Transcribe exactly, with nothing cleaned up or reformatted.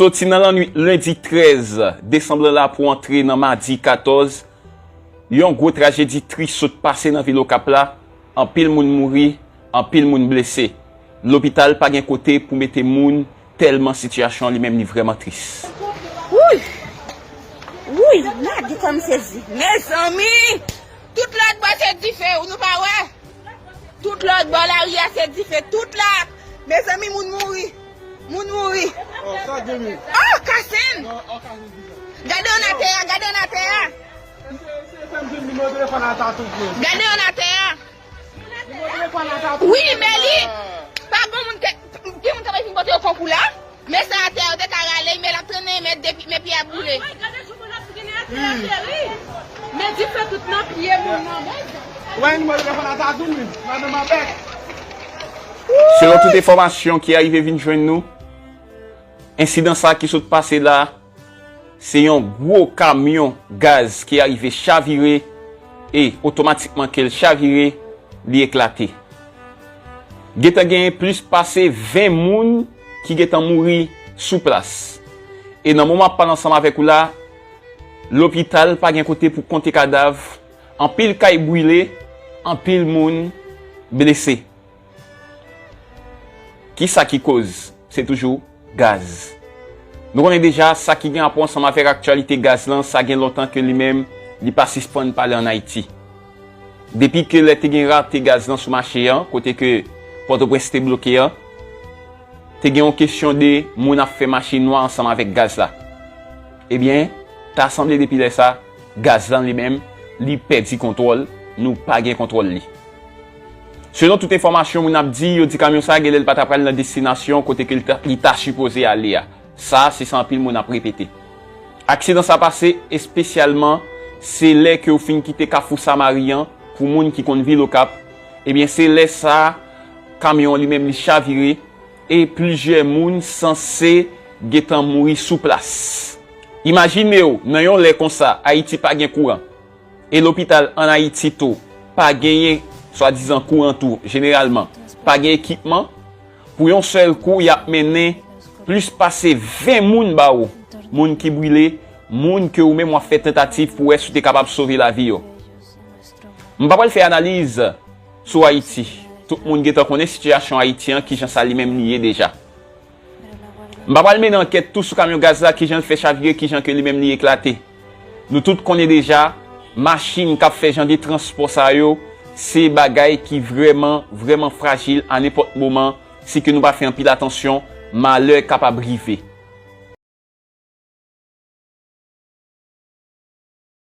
Soti nan lannwit lendi trèz desanm lan la pou antre nan madi katòz, yon gwo trajedi tris sot pase nan vil Okap la. Anpil moun mouri, anpil moun blese. Lopital pa gen kote pou mete moun, tèlman sitiyasyon an li menm li vrèman tris. Wouy! Wouy! Madi kòm sezi. Mezanmi! Tout lòt bò se dife, nou pa wè? Tout lòt bò lari a se dife, tout la. Mezanmi, moun mouri. Moun mouri. Oh, sa gen men. Oh, Kasen! Non, oh, Kasen di sa. Gade yon atè a, gade yon atè a. Se, se, se, se, nimewo telefòn a Tatou, bro. Gade yon atè a. Nimewo telefòn a Tatou. Wi, men li. Pa bon moun ke, gen moun k ap vin pote yo konkou la. Men sa atè a, yo te ka rale, men l ap trennen, men depi, men pye a boule. Ay, gade jan moun ap trennen atè a, cheri. Men dife tout nan pye moun nan, men. Wè, nimewo telefòn a Tatou, wi. Madanm Abèk. Selon tout enfòmasyon ki arive vin jwenn nou, ensidan sa ki sot pase la, se yon gwo kamyon gaz ki arive chavire e otomatikman ke l chavire, li eklate. Gentan genyen plis pase ven moun ki gentan mouri sou plas. E nan moman m ap pale ansanm avèk ou la, lopital pa gen kote pou konte kadav, anpil kay brile, anpil moun blese. Kisa ki koz? Se toujou gaz. Nou konnen deja sa ki gen rapò ansanm avèk aktyalite gaz lan, sa gen lontan ke li menm, li pa sispann pale ann Ayiti. Depi ke lè te gen rate gaz lan sou mache an, kote ke Pòtoprens te bloke an, te gen yon kesyon de moun ap fè mache nwa ansanm avèk gaz la. Ebyen, ta sanble depi lè sa, gaz lan li menm, li pèdi kontwòl, nou pa gen kontwòl li. Selon tout enfòmasyon moun ap di, yo di kamyon sa a genlè l pa ta pral nan destinasyon kote ke li ta, li ta sipoze ale a. Sa, se sa anpil moun ap repete. Aksidan sa pase espesyalman, se lè ke yo fin kite Kafou Samari an, pou moun ki konn vil Okap, ebyen, se lè sa a, kamyon an li menm li chavire, e plizyè moun sanse gentan mouri sou plas. Imajine w, nan yon lè konsa, Ayiti pa gen kouran. E lopital ann Ayiti tou pa genyen, swadizan kouran tou, jeneralman, pa gen ekipman. Pou yon sèl kou, y ap mennen plis pase ven moun ba ou, moun ki brile, moun ke ou menm w ap fè tantativ pou wè si w te kapab sove lavi yo. M pa pral fè analiz sou Ayiti. Tout moun gentan konnen sitiyasyon Ayiti an, kijan sa li menm li ye deja. M pa pral mennen ankèt tou sou kamyon gaz la, kijan l fè chavire, kijan ke li menm li eklate. Nou tout konnen deja, machin k ap fè jan de transpò sa yo, se bagay ki vrèman, vrèman frajil. A nenpòt moman, si ke nou pa fè anpil atansyon, malè kapab rive.